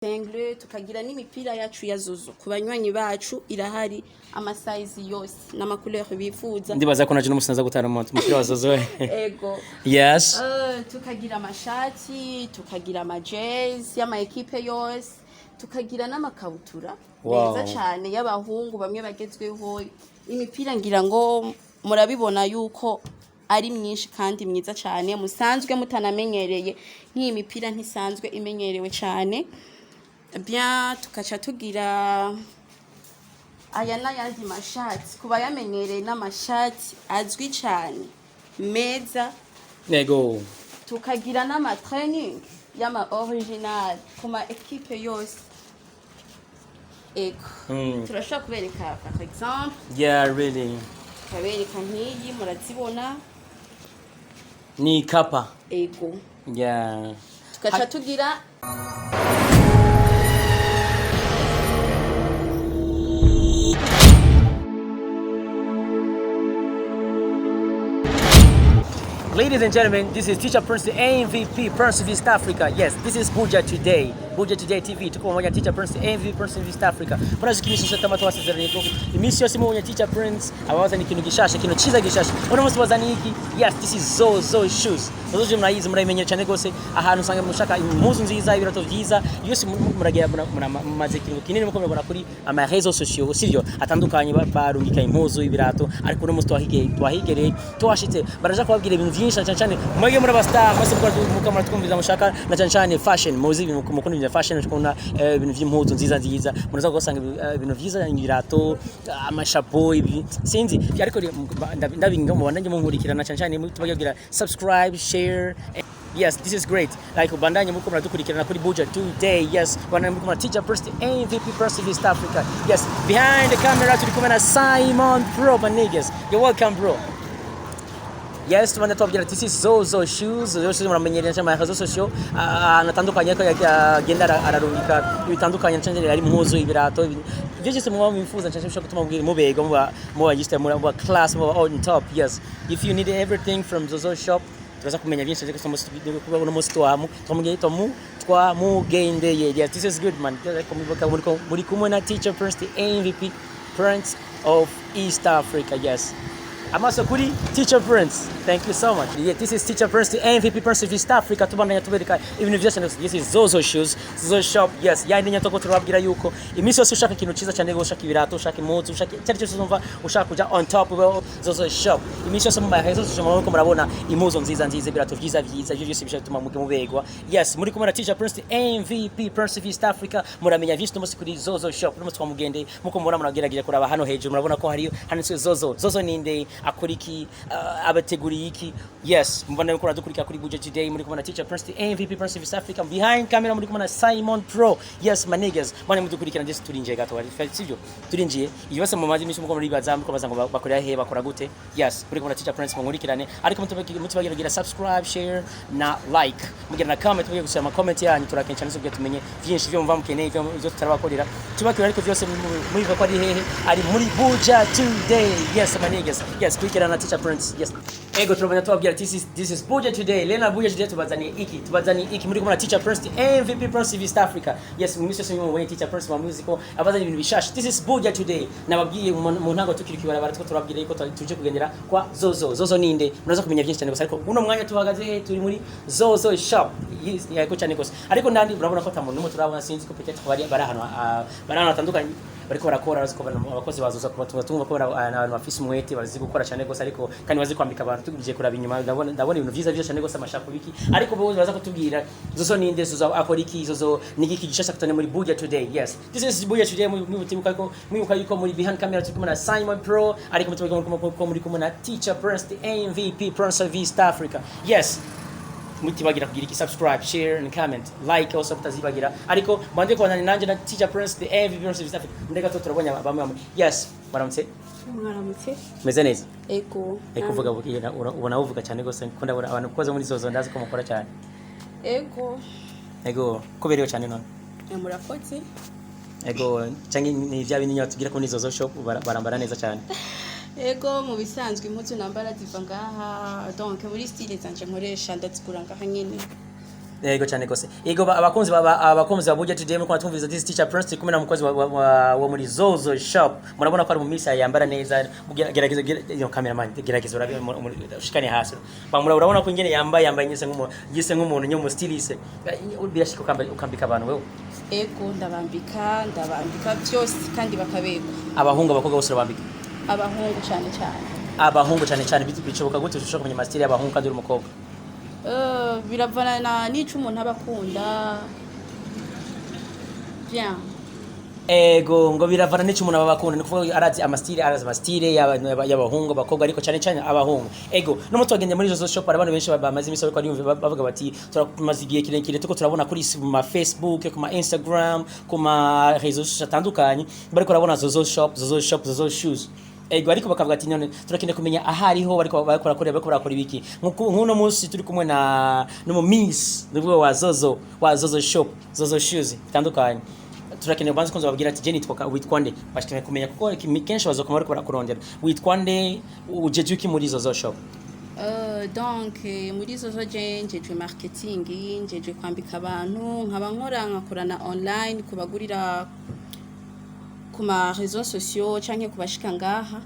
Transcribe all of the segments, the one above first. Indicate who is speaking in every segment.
Speaker 1: Sengle, tukagira n'imipira yacu ya Zozo ku banywanyi bacu, irahari, ama size yose n'ama couleur bifuza.
Speaker 2: Ndibaza ko naje n'umusanza gutara umupira wa Zozo.
Speaker 1: Ego. Tukagira amashati, tukagira amajezi y'ama équipe yose, tukagira n'amakabutura meza cyane y'abahungu bamwe bagezweho. Imipira ngira ngo murabibona yuko ari myinshi kandi myiza cyane, musanzwe mutanamenyereye. Nk'iyi mipira ntisanzwe imenyerewe cyane. Bien, tukaca tugira aya n'ayandi mashati ku bayamenyereye, n'amashati azwi cyane meza. Tukagira n'ama training y'ama original ku ma équipe yose. Ego. Turashobora kubereka, par exemple,
Speaker 2: Yeah, really.
Speaker 1: tukabereka nk'iyi, murazibona.
Speaker 2: Ni kapa.
Speaker 1: Ego. Tugaca tugira
Speaker 2: Ladies and gentlemen, this is Teacher Prince, the MVP Prince of East Africa. Yes, this is Buja Today. Buja Today TV. Tuko pamoja na Teacher Prince, the MVP Prince of East Africa. Murazi ko iminsi yose tama twasezeranye ko iminsi yose mubonye Teacher Prince ababazana ikintu gishasha, ikintu ciza gishasha. Uno munsi bazaniye iki? Yes, this is Zozo Shoes. Zozo Shoes murayizi, murayimenyera cyane gose. Ahantu usanga mushaka impuzu nziza, ibirato vyiza. Yose muragira mumaze ikintu kinini muko murabona kuri ama réseaux sociaux, sivyo? Atandukanye barungika impuzu, ibirato, ariko uno munsi twahigereye, twashitse, baraja kubabwira ibintu byinshi cyane cyane mwege muri aba star mwese muko muratwumviza, mushaka na cyane cyane fashion, muzi ibintu mukunda ibintu bya fashion, mukunda ibintu by'impuzu nziza nziza, muraza gusanga ibintu vyiza, ibirato, amashapo, ibi sinzi, ariko ndabinga mubandanye munkurikirana cyane cyane tubabwira subscribe, share. Yes, this is great. Like, bandanye muko muradukurikirana kuri Buja Today. Yes, bandanye muko mura Teacher Prince, the MVP Prince of East Africa. Yes, behind the camera turi kumwe na Simon Pro, my niggas. You're welcome, bro. Yes, tubanda tubabwira this is Zozo Shoes. Zozo Shoes muramenyereye cyane ama réseaux sociaux ahantu atandukanye ko agenda ararungika ibitandukanye cyane, ari impuzu, ibirato, ibyo byose muba mwifuza cyane bishobora gutuma mubega muba just muba class, muba on top. Yes, if you need everything from Zozo Shop, turaza kumenya byinshi, ariko kuba uno munsi twamugendeye. Yes, this is good, man. Muri kumwe na Teacher Prince, the MVP Prince of East Africa. Yes, amaso kuri Teacher Prince. Thank you so much. Yeah, this is Teacher Prince, the MVP Prince of East Africa. Tubandanya tubereka ibintu byose. This is Zozo Shoes, Zozo Shop. Yes, yandi nyatoko turababwira yuko iminsi yose ushaka ikintu cyiza cyane, ushaka ibirato, ushaka impuzu, ushaka icyo ari cyo cyose, umva ushaka kuja on top, well, Zozo Shop. Iminsi yose mu mahezo Zozo Shop murabona impuzu nziza nziza, ibirato vyiza vyiza, ibyo byose bishobora gutuma muge mubegwa. Yes, muri kumwe na Teacher Prince, the MVP Prince of East Africa. Muramenya vyinshi uno munsi kuri Zozo Shop. Uno munsi twamugendeye, muko mubona, muragerageje kuraba hano hejuru, murabona ko hariyo handitswe Zozo. Zozo ninde? Akora iki? Abateguriye iki? Yes, mubona yuko uradukurikira kuri Buja Today, muri kumwe na Teacher Prince, the MVP Prince of East Africa. Behind camera muri kumwe na Simon Pro. Yes, my niggas, bane mudukurikira ndetse turinjiye gato, sivyo? Turinjiye iyo bose mu mazi imisi muko muribaza, muko baza ngo bakorera he, bakora gute? Yes, muri kumwe na Teacher Prince, munkurikirane, ariko mutibagira kugira subscribe, share na like, mugira na comment, mugiye gusoma ama comment yanyu turakenshi cyane kugira tumenye vyinshi byo muva mukeneye, ivyo tutarabakorera tubakira, ariko vyose mwibuka ko ari hehe? Ari muri Buja Today. Yes, my niggas, yes, kurikirana Teacher Prince. Yes, ego, turabona tubabwira this is Buja Today. Lena Buja Today tubazaniye iki? Tubazaniye iki? Muri kumwe na Teacher Prince, the MVP Prince of East Africa. Yes, mu minsi yose mubonye Teacher Prince wa music abazanye ibintu bishasha. This is Buja Today. Nababwiye mu ntango tukiri kibarabara two turababwira yuko tuje kugendera kwa Zozo. Zozo ninde? Muraza kumenya byinshi cyane gusa, ariko uno mwanya tuhagaze he? Turi muri Zozo Shop. Yes, yego cyane gose, ariko ndandi urabona ko ata muntu n'umwe turabona. Sinzi ko peut-être bari ahantu hatandukanye bariko barakora. Bazi ko abakozi bazoza kuba tumva ko abantu bafise umwete, bazi gukora cyane gose, ariko kandi bazi kwambika abantu. Tugiye kuraba inyuma, ndabona ibintu vyiza vyiza cyane gose, amashapo biki, ariko bo baza kutubwira Zozo ninde, Zozo akora iki, Zozo niki gishasha kutane muri Buja Today. Yes, this is Buja Today. Mwibuka ko mwibuka yuko muri behind camera turi kumwe na Simon Pro, ariko mutibuka ko muri kumwe na Teacher Prince, the MVP Prince of East Africa. Yes, mutibagira kugira iki? Subscribe, share and comment, like also mutazibagira, ariko mwande kubandanya nanje na Teacher Prince, the MVP Prince of East Africa. Ndeka to turabonye bamwe bamwe. Yes, baramutse.
Speaker 1: Mwaramutse.
Speaker 2: Meze neza?
Speaker 1: Ego.
Speaker 2: Eko, uvuga bukiye, ubona uvuga cyane gose ko ndabona abantu koze muri Zozo, ndazi ko mukora cyane.
Speaker 1: Ego.
Speaker 2: Ego, kuberewe cyane none.
Speaker 1: Murakoze.
Speaker 2: Ego, cyangwa ni vya bindi nyine batubwira ko muri Zozo Shop barambara neza cyane?
Speaker 1: Ego, mu bisanzwe impuzu nambara ziva ngaha, donc muri style zanje nkoresha ndazigura ngaha nyene.
Speaker 2: Yego cyane gose. Yego, abakunzi ba Buja Today, muriko twumviriza this Teacher Prince, turi kumwe na mukozi wa muri Zozo Shop. Murabona ko ari mu minsi yambara neza. Gerageza yo cameraman, gerageza urabe ushikane hasi. Bamura, urabona ko ingene yambaye nyese nk'umuntu, gise nk'umuntu nyo mu styliste. Birashika ukambika abantu wewe?
Speaker 1: Ego, ndabambika, ndabambika byose kandi bakabegwa.
Speaker 2: Abahungu, abakobwa, bose urabambika?
Speaker 1: Abahungu cyane cyane.
Speaker 2: Abahungu cyane cyane. Bishoboka gute ushobora kumenya ama style y'abahungu kandi uri umukobwa?
Speaker 1: Biravana n'ico umuntu aba akunda, bien.
Speaker 2: Ego, ngo biravana n'icyo umuntu aba akunda. Ni ukuvuga arazi ama style, arazi ama style y'abahungu, abakobwa, ariko cyane cyane abahungu. Ego, no mutwagende muri Zozo Shop, hari abantu benshi bamaze iminsi bariko bariyumva, bavuga bati turamaze igihe kirekire tuko turabona kuri ma Facebook, ku ma Instagram, ku ma réseaux sociaux atandukanye, bariko barabona Zozo Shop, Zozo Shop, Zozo Shoes. Ego, ariko bakavuga ati none turakeneye kumenya ahariho bariko barakora, bariko barakora ibiki. Nk'uno munsi turi kumwe na n'umu miss nuvuga wa Zozo Shop, Zozo Shoes bitandukanye. Turakeneye ubanza kunza babwira ati je nitwa, witwa nde? Bashikeneye kumenya kuko kenshi bazokoma bariko barakurondera. Witwa nde? Ujeje iki muri Zozo Shop?
Speaker 1: Donc muri Zozo je njejwe marketing, njejwe kwambika abantu, nkaba nkora nkakorana online kubagurira ku ma réseaux sociaux canke kubashika ngaha.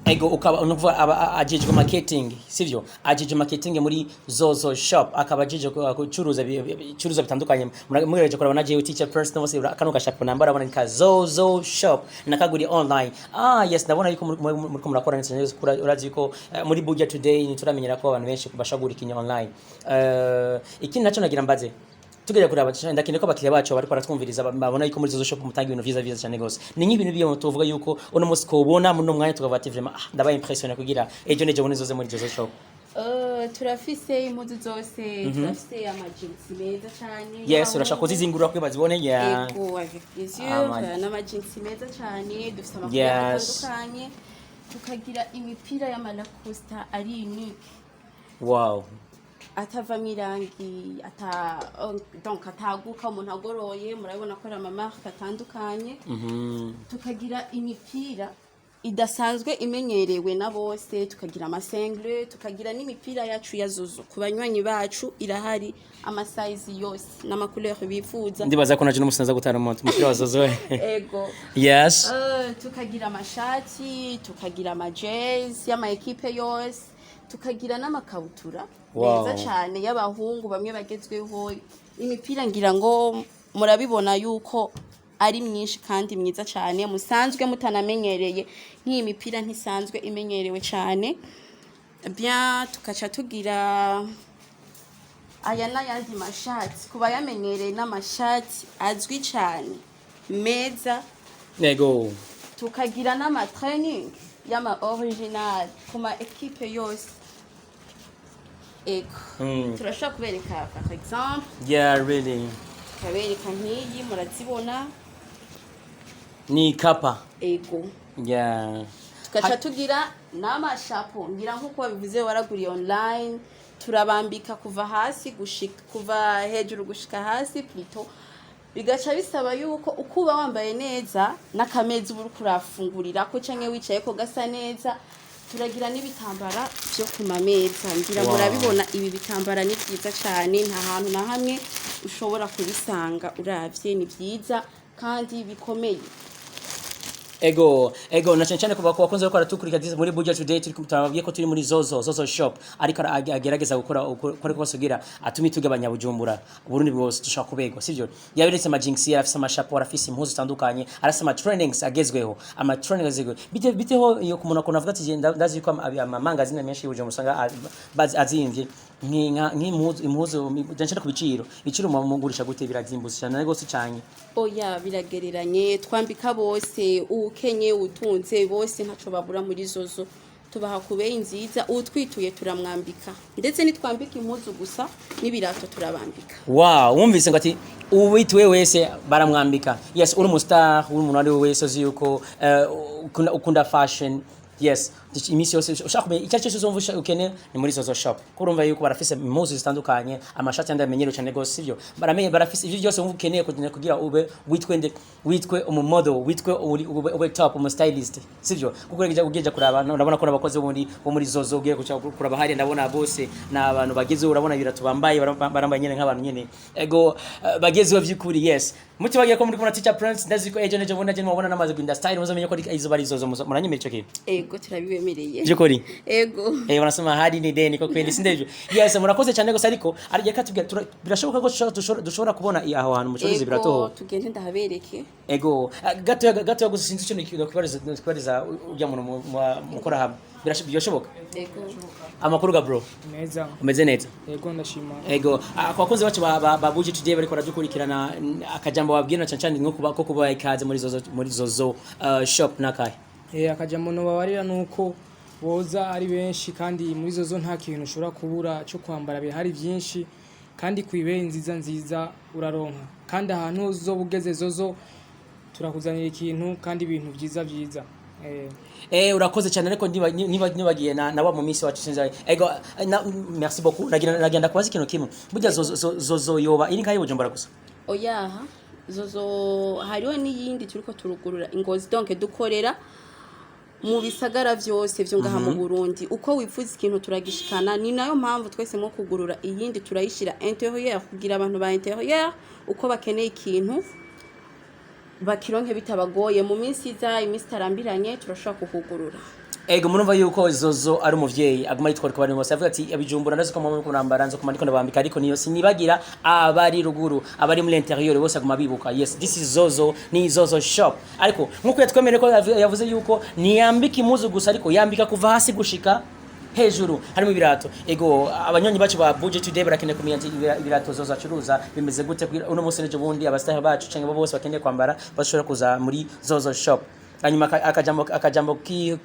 Speaker 2: Ego, ukaba unuvuga aba ajejwe marketing, sivyo? Ajejwe marketing muri Zozo Shop, akaba ajejwe gucuruza ibicuruza bitandukanye. Mugerageje kurabona jewe Teacher Prince bose, kano gashapo nambara abona ni ka Zozo Shop, nakaguriye online. Ah yes, ndabona yuko muriko murakora neza neza. Urazi ko muri Buja Today ntituramenyera ko abantu benshi bashagura ikintu online. Ikindi naco nagira mbaze, tugere kuraba, ndakeneye ko abakiriya bacu bariko baratwumviriza babona yuko muri Zozo Shop mutanga ibintu vyiza vyiza cyane gose. Ni nk'ibintu biyo tuvuga yuko uno munsi twobona muri uno mwanya tukavuga ati vraiment, ah, ndabaye impressionné kugira ejo nejo bundi nzoze muri Zozo Shop?
Speaker 1: Turafise impuzu zose, turafise amajinsi meza cane.
Speaker 2: Yes, urashaka kuzizingurura kugira bazibone, yeah.
Speaker 1: Ego, avec plaisir. N'amajinsi meza cane, dufise amakuru atandukanye, tukagira imipira y'amalacosta ari unique, atavamwo irangi, ata donc ataguka umuntu agoroye. Murabibona ko ari ama marques atandukanye. Tukagira imipira idasanzwe imenyerewe na bose, tukagira amasengle, tukagira n'imipira yacu ya Zozo ku banywanyi bacu irahari, ama sizes yose n'ama couleurs bifuza.
Speaker 2: Ndibaza ko naje n'umusi naza gutara umupira wa Zozo.
Speaker 1: Ego. Tukagira amashati, tukagira amajezi y'ama équipes yose, tukagira n'amakabutura meza cane y'abahungu bamwe bagezweho. Imipira ngira ngo murabibona yuko ari myinshi kandi myiza cane musanzwe mutanamenyereye. Nk'iyi mipira ntisanzwe imenyerewe cane, bien. Tukaca tugira aya n'ayandi mashati ku bayamenyereye, n'amashati azwi cane meza. Tukagira n'ama training y'ama original ku ma équipes yose. Ego. Turashobora kubereka par exemple,
Speaker 2: Yeah, really.
Speaker 1: tukabereka nk'iyi, murazibona.
Speaker 2: Ni kapa.
Speaker 1: Ego. Tugaca tugira n'amashapo, ngira nk'uko babivuze waraguriye online, turabambika kuva hasi gushika, kuva hejuru gushika hasi plutôt. Bigaca bisaba yuko uko uba wambaye neza n'akameza uba uriko urafungurirako canke wicayeko gasa neza. Turagira n'ibitambara vyo ku mameza, ngira murabibona. Ibi bitambara ni vyiza cane, nta hantu na hamwe ushobora kubisanga uravye. Ni vyiza kandi bikomeye.
Speaker 2: Ego, na cyane cyane ku bakunze gukora tukurika muri Buja Today, turi turababwiye ko turi muri Zozo Shop, ariko agerageza gukora uko ariko kose kugira atumi tugabanya Bujumbura, Burundi bwose dushaka kubegwa, sivyo? Yaberetse ama jeans, yarafise amashapo, arafise impuzu zitandukanye, arafise ama trainings agezweho, ama trainings agezweho. Biteho iyo ku muntu akunda avuga ati ndazi yuko ama magazine menshi y'Bujumbura usanga azimvye nk'impuzu, impuzu cyane cyane ku biciro. Ibiciro mugurisha gute? Birazimbutse cyane rwose cyane?
Speaker 1: Oya, biragereranye. Twambika bose, uwukenye, uwutunze, bose ntaco babura muri Zozo. Tubaha kubeyi nziza, uwutwituye turamwambika, ndetse nitwambika impuzu gusa, n'ibirato turabambika.
Speaker 2: Wow, wumvise ngo ati uwituwe wese baramwambika. Yes, uri umu star, uri umuntu ari we wese uzi yuko ukunda fashion. Yes, Iminsi yose ushaka kumenya icyo ari cyo cyose wumva ukeneye, ni muri Zozo Shop, kuko urumva yuko barafise impuzu zitandukanye, amashati yandi amenyerewe cyane gose, sivyo? Baramenye, barafise ivyo byose wumva ukeneye kugira ube witwe nde, witwe umumodel, witwe ube top, umu stylist, sivyo? Kuko ugiye kuraba, urabona ko n'abakozi bo muri Zozo, ugiye kuca kuraba hariya, ndabona bose ni abantu bagezeho. Urabona ibirato bambaye, barambaye nyene nk'abantu nyene, ego, bagezeho vy'ukuri. Yes, mutibagiye ko muri kumwe na Teacher Prince. Ndazi ko ejo nejo bundi mubona namaze guhinda style, muzamenye ko ari izo bari Zozo. Muranyemera ico kintu?
Speaker 1: Ego, turabibemereye.
Speaker 2: Vy'ukuri?
Speaker 1: Ego.
Speaker 2: Wanasema ahadi ni deni, kwa kweli, si ndivyo? Yes, murakoze cyane gose, ariko ari reka tubwira, birashoboka ko dushobora kubona aho hantu mucuruza ibirato ho?
Speaker 1: Tugende ndahabereke.
Speaker 2: Ego, gatoya gatoya gusa, sinzi icyo kwibariza ujya muntu mukora hamwe. Birashoboka?
Speaker 1: Ego.
Speaker 2: Amakuru ga bro?
Speaker 3: Meza.
Speaker 2: Umeze neza?
Speaker 3: Yego, ndashima.
Speaker 2: Ego, ku bakunzi bacu ba Buji Today bariko baradukurikirana, akajambo babwira na cyane cyane nko kuba ko kuba ikaze muri Zozo Shop nakahe?
Speaker 3: Akajambo nobabarira nuko boza ari benshi, kandi muri Zozo nta kintu ushobora kubura cyo kwambara, bihari byinshi kandi ku ibeyi nziza nziza uraronka, kandi ahantu uzoba ugeze Zozo turakuzanira ikintu kandi ibintu byiza byiza.
Speaker 2: Urakoze cyane, ariko niba nibagiye na wa mu minsi wacu, sinzi. Ego, merci beaucoup. Nagira ndakubaza ikintu kimwe. Burya Zozo yoba iri ngaho i Bujumbura gusa?
Speaker 1: Oyaha, Zozo hariho n'iyindi turiko turugurura Ingozi. Donc dukorera mu bisagara vyose vyo ngaha mu Burundi. Uko wifuza ikintu turagishikana. Ni nayo mpamvu twese mo kugurura iyindi, turayishira intérieur kugira abantu ba intérieur uko bakeneye ikintu bakironke bitabagoye. Mu minsi iza, iminsi itarambiranye, turashobora kuhugurura.
Speaker 2: Ego, murumva yuko Zozo ari umuvyeyi aguma yitwara ku bantu bose. Avuga ati: "Abijumbura ndazi ko mwe kurambara, nzo kumandiko ndabambika, ariko niyo sinibagira abari ruguru, abari muri intérieur bose aguma bibuka." Yes, this is Zozo, ni Zozo Shop. Ariko nkuko yatwemereye ko yavuze yuko ntiyambika impuzu gusa, ariko yambika kuva hasi gushika hejuru, harimo ibirato. Ego, abanyonyi bacu ba Budget Today barakeneye kumenya ati ibirato Zozo acuruza bimeze gute, kugira uno munsi n'ejo bundi abastar bacu cyangwa bo bose bakeneye kwambara bashobora kuza muri Zozo Shop. Hanyuma akajambo ki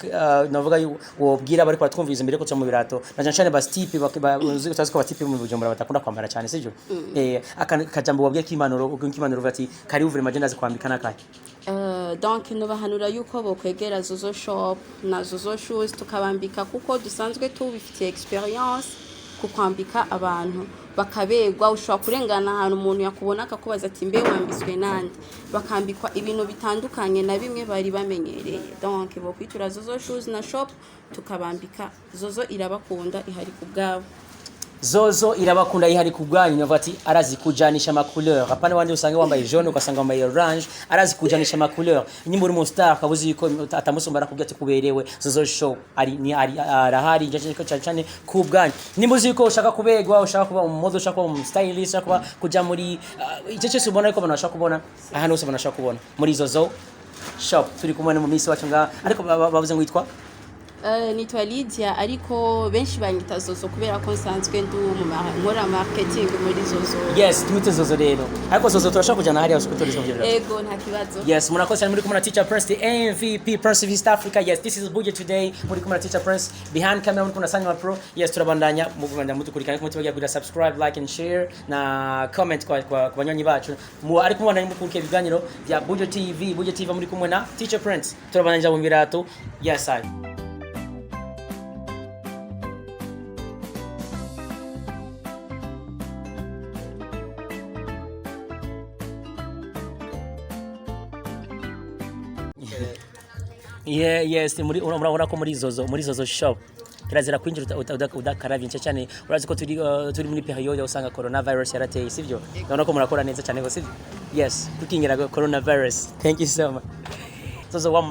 Speaker 2: navuga wobwira bariko baratwumviriza imbere ko tuja mu birato, na cyane cyane basitipe, uzi utazi ko batipe mu Bujumbura batakunda kwambara cyane, sivyo? Akajambo wobwira k'impanuro uvuga ati: "Karibu vraiment, je ndazi kwambika," nakahe?
Speaker 1: Donc nubahanura yuko bokwegera Zozo Shop na Zozo Shoes tukabambika, kuko dusanzwe tubifitiye expérience ku kwambika abantu bakaberwa. Ushobora kurengana ahantu, umuntu yakubona akakubaza ati: "Mbe wambitswe nande?" Bakambikwa ibintu bitandukanye na bimwe bari bamenyereye. Donc bokwitura Zozo Shoes na Shop tukabambika. Zozo irabakunda, ihari ku bwabo.
Speaker 2: Zozo irabakunda, ihari ku bwanyu. Navuga ati arazi kujanisha ama couleur, hapana wandi usanga wambaye jaune ugasanga wambaye orange. Arazi kujanisha ama couleur. Nyimba uri mu star kabuzi yuko atamusumba, arakubwira ati kuberewe. Zozo Show ari ni ari arahari nje cyane cyane ku bwanyu. Nimba uzi yuko ushaka kubegwa, ushaka kuba umumodel, ushaka kuba umu stylist, ushaka kuba kuja muri icyo cyose ubona yuko abantu bashaka kubona, ahantu hose abantu bashaka kubona muri Zozo Shop. Turi kumwe no mu minsi wacu ngaha, ariko bavuze ngo witwa?
Speaker 1: Nitwa Lydia, ariko benshi banyita Zozo kubera ko nsanzwe ndi nkora marketing muri Zozo.
Speaker 2: Yes, tumwite Zozo rero. Ariko Zozo, turashaka kujana hariya usikutoriza mu byo?
Speaker 1: Ego, nta kibazo.
Speaker 2: Yes, murakoze cyane. Muri kumwe na Teacher Prince, the MVP Prince of East Africa. Yes, this is Buja Today. Muri kumwe na Teacher Prince. Behind camera muri kumwe na Sanywa Pro. Yes, turabandanya mugubandanya mudukurikirana, ariko mutibagiye kugira subscribe, like and share na comment kwa banywanyi bacu. Mu ariko mubandanya mukurikira ibiganiro bya Buja TV. Buja TV muri kumwe na Teacher Prince. Turabandanya mu birato. Yes, I. Yeah, yes, muri urabona ko muri Zozo Shop kirazira kwinjira udakaravye cyane. Urazi ko turi muri période usanga coronavirus yarateye, sivyo? Urabona ko murakora neza cyane go, sivyo? Yes, kukingira coronavirus. Thank you so much. Zozo wa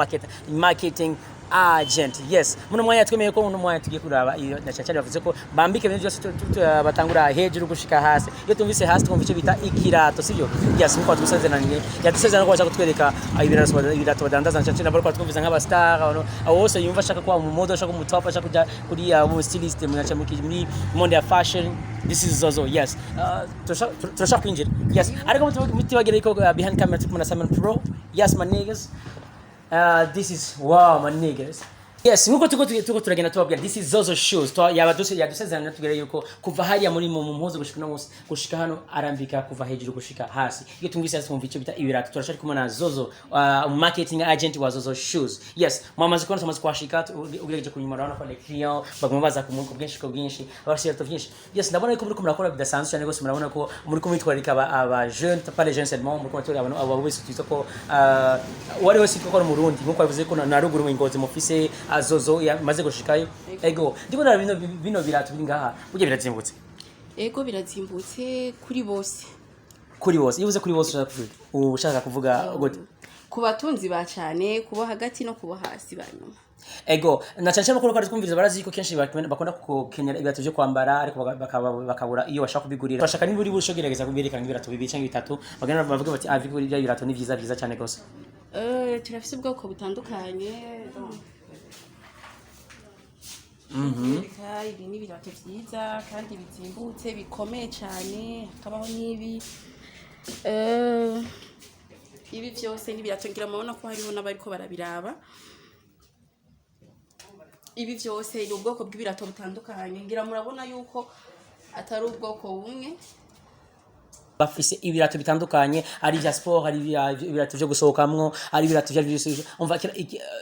Speaker 2: marketing agent. Yes, muno mwanya twemeye ko muno mwanya tugiye kuraba iyo na cyane cyane bavuze ko bambike ibintu byose, batangura hejuru gushika hasi. Iyo tumvise hasi twumva icyo bita ikirato, sivyo? Yes, nkuko twasezeranye, yadusezeranye ko bashaka kutwereka ibirato badandaza, cyane cyane bariko twumvise nk'aba star, abo bose yumva ashaka kuba mu mode, ashaka mu top, ashaka kuja kuri mu stylist, muri monde ya fashion. This is Zozo. Yes, turashaka kwinjira. Yes, ariko mutibagire ko behind camera turi kumwe na Simon Pro. Yes, my niggas. This is wow, my niggas. Yes, nkuko tuko turagenda tubabwira, this is Zozo Shoes. Yaba duse yadusezerana tubwira yuko kuva hariya muri mu mpuzu gushika no munsi gushika hano, arambika kuva hejuru gushika hasi. Iyo tumvise twumva icyo bita ibirato. Turashaka kumwe na Zozo, marketing agent wa Zozo Shoes. Yes, mwamaze kubona, tumaze kuhashika. Ugerageje kunyuma urabona ko les clients baguma baza ku bwinshi, ku bwinshi, abashira byinshi. Yes, ndabona yuko muri ko murakora bidasanzwe cyane rwose. Murabona ko muri ko mwitwararika aba jeunes, pas les jeunes seulement, muri ko mwitwararika abantu abo bose twita ko uwari wese ko ari Umurundi, nkuko bavuze ko na ruguru mu Ngozi mufise Zozo yamaze gushikayo. Ego, ndibona bino birato biri ngaha burya birazimbutse.
Speaker 1: Ego, birazimbutse kuri bose.
Speaker 2: Kuri bose, iyo uvuze kuri bose ushaka kuvuga, uba ushaka kuvuga gute?
Speaker 1: Ku batunzi ba cyane, kubo hagati no kubo hasi ba nyuma.
Speaker 2: Ego, na cyane cyane ko twumviriza barazi ko kenshi bakunda gukenera ibirato byo kwambara, ariko bakabura iyo bashaka kubigurira. Bashaka niba uri busho gerageza kuberekana ibirato bibiri cyangwa bitatu, bagenda bavuga bati: "Ah, biriya birato ni vyiza, vyiza cyane gose."
Speaker 1: Turafise ubwoko butandukanye. Ibi ni ibirato vyiza kandi bizimbutse, bikomeye cyane. Hakabaho n'ibi. Ibi vyose ni ibirato, ngira murabona ko hariho n'abariko barabiraba. Ibi vyose ni ubwoko bw'ibirato butandukanye, ngira murabona yuko atari ubwoko bumwe.
Speaker 2: Bafise ibirato bitandukanye, ari vya sport, ari ibirato vyo gusohokamwo, ari ibirato vya vyose. Umva,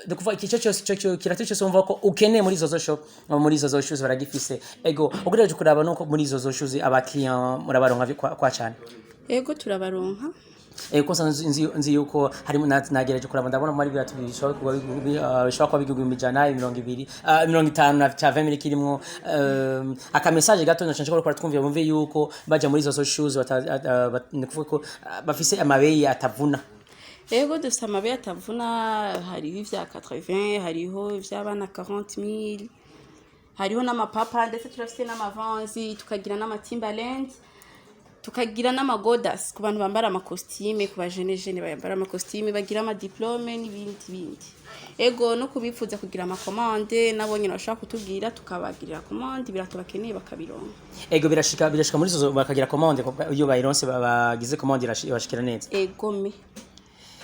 Speaker 2: ni kuvuga iki cyo cyose, cyo kirato cyose umva ko ukeneye muri Zozo Shop, muri Zozo Shoes baragifise. Ego, ugerageje kuraba nuko muri Zozo Shoes abakiriya murabaronka kwa cyane?
Speaker 1: Ego, turabaronka.
Speaker 2: Ko nsanzwe nzi yuko harimo nagerageje kuraba, ndabona muri birato bishobora kuba bigurwa 120, 50 na ca 20 kirimwo. Aka message gato nashaka ko twumvira bumve yuko baja muri Zozo Shoes ni kuvuga ko bafise amabeyi atavuna.
Speaker 1: Ego, dufise amabeyi atavuna. Hariho ivya 80, hariho ivy'abana 40 000, hariho n'amapapa, ndetse turafise n'amavanzi, tukagira n'amatimbaland, tukagira n'amagodas ku bantu bambara amakositime, ku bajenejene bambara amakositime, bagira amadiplome n'ibindi bindi. Ego, no kubifuza kugira amakomande nabo nyene bashobora kutubwira, tukabagirira commande, ibirato bakeneye bakabironka.
Speaker 2: Ego, birashika muri Zozo bakagira commande, kuko iyo bayironse, bagize commande, irashikira neza.
Speaker 1: Egome.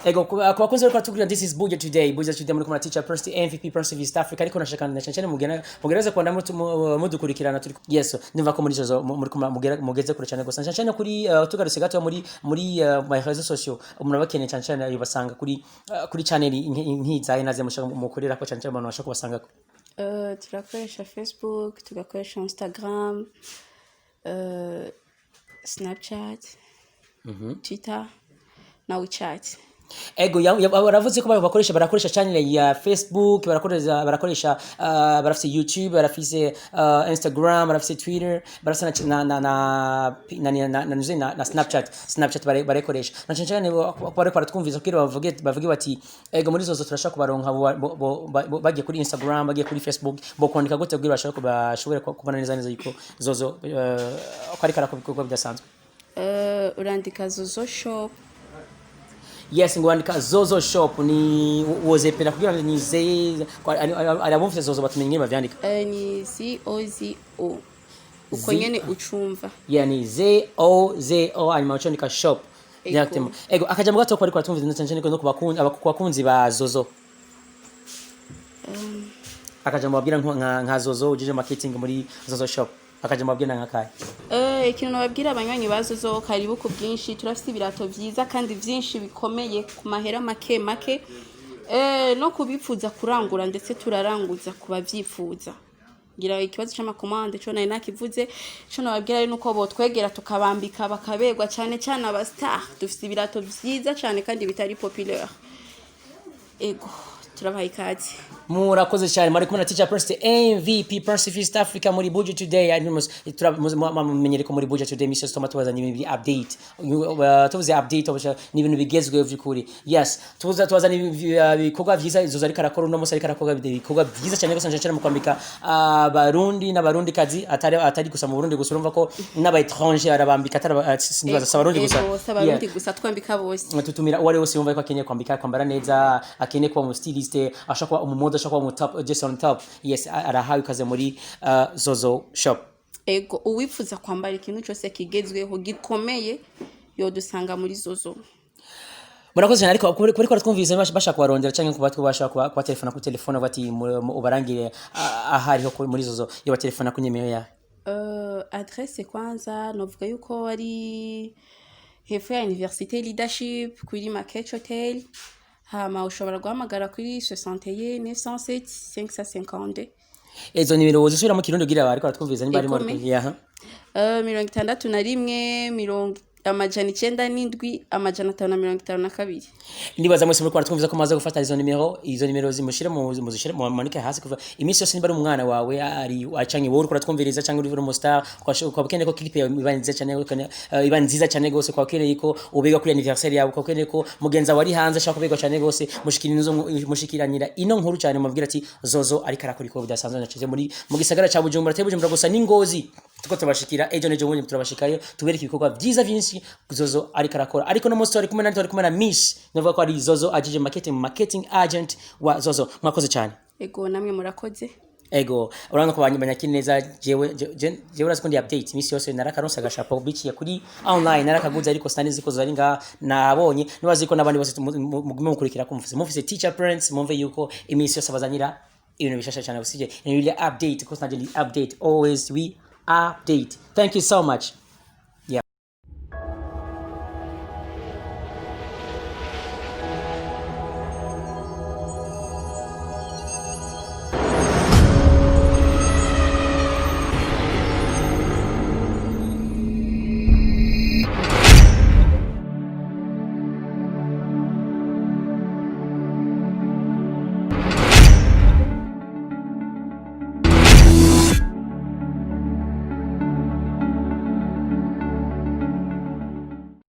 Speaker 2: Ego, ku bakunzi bariko baratubwira, this is Buja Today, Buja Today muri kumwe na Teacher Prince, MVP Prince of East Africa. Ariko nashaka na cyane cyane mugena mugereze kwanda mudukurikirana turi. Yes, ndumva ko muri Zozo muri kumwe mugeze kure cyane gusa, cyane cyane kuri tugarutse gato muri my réseaux sociaux, umuntu abakeneye cyane cyane yobasanga kuri channel nkizaye naze mushaka mukorera ko cyane cyane abantu bashaka kubasanga.
Speaker 1: Turakoresha Facebook, tugakoresha Instagram, Snapchat, Twitter na WeChat.
Speaker 2: Ego, baravuze ko barakoresha channel ya Facebook, barakoresha barafise YouTube, barafise Instagram, barafise Twitter, barafise na Snapchat barayikoresha. Na cyane cyane bariko baratwumviza kugira bavuge bati: "Ego, muri Zozo turashaka kubaronka." Bagiye kuri Instagram, bagiye kuri Facebook, bo kwandika gute kugira bashobore kubona neza neza yuko Zozo ko ariko arakora ibikorwa bidasanzwe?
Speaker 1: Urandika Zozo Shop.
Speaker 2: Yes, ngo wandika Zozo Shop, ni wozepera kugira ngo ni ze arabumvise Zozo batumenye ingene bavyandika.
Speaker 1: Ni ZOZO uko
Speaker 2: Z-
Speaker 1: nyene ucumva.
Speaker 2: Yeah, ni ZOZO, hanyuma ucandika shop.
Speaker 1: Ego.
Speaker 2: Directement. Ego, akajambo gato ko ariko atumvise ndetse cyane no kubakunzi ba Zozo, akajambo babwira nka Zozo ujije marketing muri Zozo Shop, akajambo babwira nka kahe?
Speaker 1: Ikintu nababwira abanywanyi ba Zozo, karibu ku bwinshi. Turafise ibirato vyiza kandi vyinshi bikomeye ku mahera make make. No kubipfuza kurangura, ndetse turaranguza ku bavyifuza. Ngira ikibazo c'amakomande co nari nakivuze. Ico nababwira rero nuko botwegera tukabambika bakaberwa, cane cane aba star. Dufise ibirato vyiza cane kandi bitari populaire. Ego, turabaha ikaze.
Speaker 2: Murakoze cyane. Mwari kumwe na Teacher Prince, MVP Prince of East Africa muri Buja Today. Mumenyere ko muri Buja Today misi yose tuma tubazanye ibintu biri update. Tuvuze update, ni ibintu bigezweho vy'ukuri. Yes, tuza tubazana ibikorwa vyiza Zozo ariko arakora uno munsi, ariko arakora ibikorwa vyiza cyane gose, cyane mu kwambika Abarundi n'Abarundi kazi, atari gusa mu Burundi gusa. Urumva ko n'aba étranger arabambika, atari sinibaza si Abarundi gusa.
Speaker 1: Ego, si Abarundi gusa, twambika bose.
Speaker 2: Tutumira uwo ari wese yumva ko akeneye kwambika, kwambara neza, akeneye kuba umu styliste, ashaka kuba umumodo, ashaka kuba umu top, just on top. Yes, arahawe ikaze muri Zozo Shop.
Speaker 1: Ego, uwifuza kwambara ikintu cyose kigezweho gikomeye yodusanga muri Zozo.
Speaker 2: Murakoze cyane, ariko kuri ko twumvise bashaka kubarondera cyangwa kuba twabasha kuba telefona kuri telefone bati ubarangire ahariho muri Zozo, iyo batelefona ku nimero ya
Speaker 1: Adresse kwanza novuga yuko ari hepfo ya Université Leadership, kuri Makech Hotel. Hama ushobora guhamagara kuri 61 907 552.
Speaker 2: Izo nimero wozisubira mu Kirundi kugira bariko baratwumviriza niba arimo.
Speaker 1: Ikumi.
Speaker 2: Yaha.
Speaker 1: 61 907 552.
Speaker 2: Ndibaza mwese muri twumviza ko maze gufata izo nimero. Izo nimero zimushire mu muzishire mu manike hasi kuva iminsi yose. Niba ari umwana wawe ari acanye, wowe uriko uratwumviriza, cyangwa uri mu star, ukaba ukeneye ko clip yawe iba nziza cyane, iba nziza cyane gose, ukaba ukeneye ko ubega kuri anniversaire yawe, ukaba ukeneye ko mugenzi wawe ari hanze ashaka kubegwa cyane gose, mushikiranira ino nkuru cyane, mubwira ati Zozo ariko arakora ibikorwa bidasanzwe nacize muri mu gisagara ca Bujumbura. Atari Bujumbura gusa, n'Ingozi tuko turabashikira ejo n'ejo bundi, turabashikayo tubereke ibikorwa byiza byinshi Zozo ariko arakora. Ariko no munsi turi kumwe na Miss, navuga ko ari Zozo agent marketing agent wa Zozo. Mwakoze cyane.
Speaker 1: Ego, namwe murakoze.
Speaker 2: Ego, urabona ko banyakira neza. Jewe urazi ko ndi update iminsi yose. Narakaronse agashapo biciye kuri online, narakaguze, ariko sinari ko zari ngaha. Nabonye nibazi ko n'abandi bose mugume mukurikira ko mufise Teacher Prince, mumve yuko iminsi yose abazanira ibintu bishasha cyane. Usije ni really update, ko sinanje ndi update, always we update. Thank you so much.